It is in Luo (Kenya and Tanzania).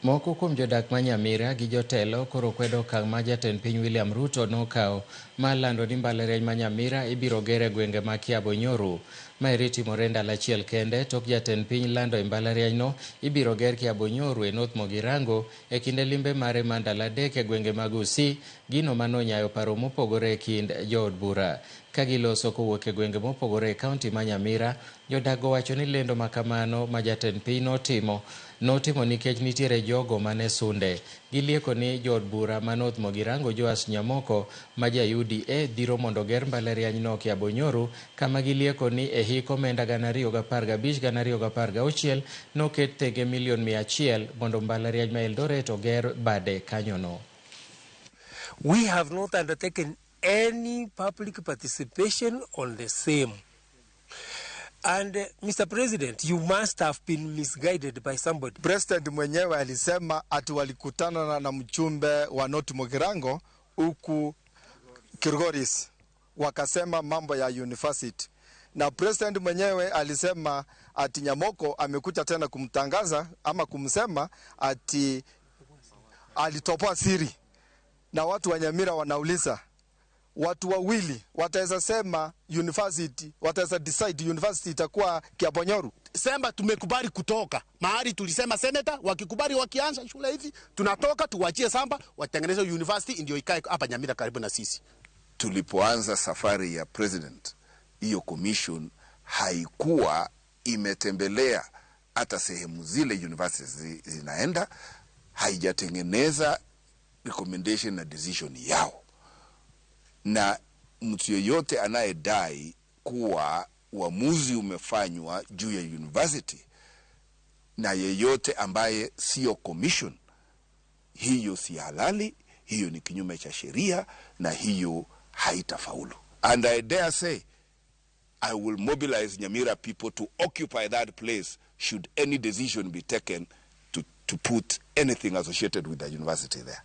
Moko kuom jodak ma Nyamira gi jotelo koro kwedo okang' ma jatend piny William Ruto nokawo mar lando ni mbalariany ma Nyamira ibiro ger e gwenge ma Kiabonyoru. Maeri timore ndalo achiel kende tok jatend piny lando e mbalarianyno ibiro ger Kiabonyoru e North Mogirango e kinde limbe mare ma ndalo 3 e gwenge ma Gusii, gino manonyayo paro mopogore e kind jood bura. Ka giloso kowuok e gwenge mopogore e kaunti ma Nyamira, jodak go wacho ni lendo ma kamano ma jatend piny notimo, notimo nikech nitiere jogo mane sunde. Gilieko ni jood bura ma North Mogirango Joash Nyamoko ma ja UDA dhiro mondo oger mbalariany no Kiabonyoru kama gilieko ni e hik omenda 2015 2016 noket thenge milion 100 mondo mbalariany ma Eldoret oger bade kanyono. We have not undertaken any public participation on the same. And Mr. President, you must have been misguided by somebody. President mwenyewe alisema ati walikutana na mchumbe wa North Mugirango huku Kilgoris, wakasema mambo ya university, na president mwenyewe alisema ati Nyamoko amekuja tena kumtangaza ama kumsema ati alitopoa siri, na watu wa Nyamira wanauliza watu wawili wataweza sema university, wataweza decide university itakuwa Kiabonyoru. Sema tumekubali kutoka mahali tulisema senator, wakikubali wakianza shule hivi tunatoka, tuwachie samba watengeneze university ndio ikae hapa Nyamira karibu na sisi. Tulipoanza safari ya president, hiyo commission haikuwa imetembelea hata sehemu zile universities zinaenda, haijatengeneza recommendation na decision yao, na mtu yeyote anayedai kuwa uamuzi umefanywa juu ya university na yeyote ambaye sio commission, hiyo si halali, hiyo ni kinyume cha sheria na hiyo haitafaulu. And I dare say I will mobilize Nyamira people to occupy that place should any decision be taken to put anything associated with the university there.